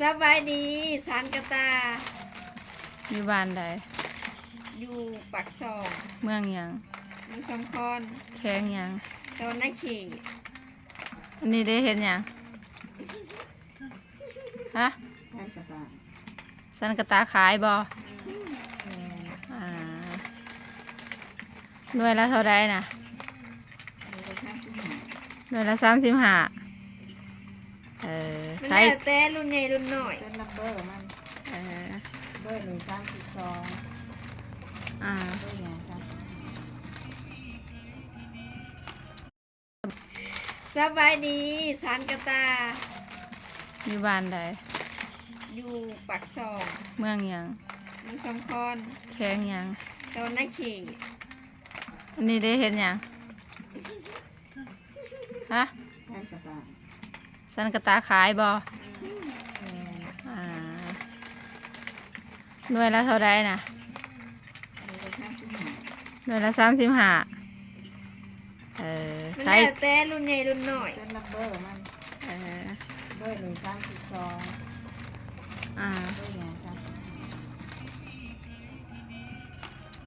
ສະບາຍດີ ສານກະຕ່າ ຢູ່ບ້ານໃດ? ຢູ່ປາກຊ່ອງ. ເມືອງຫຍັງ? ເມືອງຊ່ອງຄອນ. ແຂວງຫຍັງ? ແຂວງນາເຂດ. ອັນນີ້ໄດ້ເຮັດຫຍັງ? ຮະ? ສານກະຕ່າ. ສານກະຕ່າຂາຍບໍ່? ແມ່ນ. ອ່າ ໜ່ວຍລະເທົ່າໃດນະ? ໜ່ວຍລະສາມສິບຫ້າ. ເອີ ມັນແລ້ວແຕ່ລຸ້ນໃຫຍ່ລຸ້ນນ້ອຍ. ເປັນນຳເບີມັນ. ເອີ ເບີນີ້ສາມສິບສອງ. ອ່າ ເບີໃຫຍ່ສາມສິບຫ້າ. ສະບາຍດີ ສານກະຕ່າ ຢູ່ບ້ານໃດ? ຢູ່ປາກຊ່ອງ. ເມືອງຫຍັງ? ເມືອງຊ່ອງຄອນ. ແຂວງຫຍັງ? ແຂວງນາເຂດ. ອັນນີ້ໄດ້ເຮັດຫຍັງ? ຮະ? ສານກະຕ່າ. ສານກະຕ່າຂາຍບໍ່? ແມ່ນ. ອ່າ ໜ່ວຍລະເທົ່າໃດນະ? ໜ່ວຍລະສາມສິບຫ້າ. ເອີ ມັນແລ້ວແຕ່ລຸ້ນໃຫຍ່ລຸ້ນນ້ອຍ. ເປັນນຳເບີມັນ. ເອີ ເບີນີ້ສາມສິບສອງ.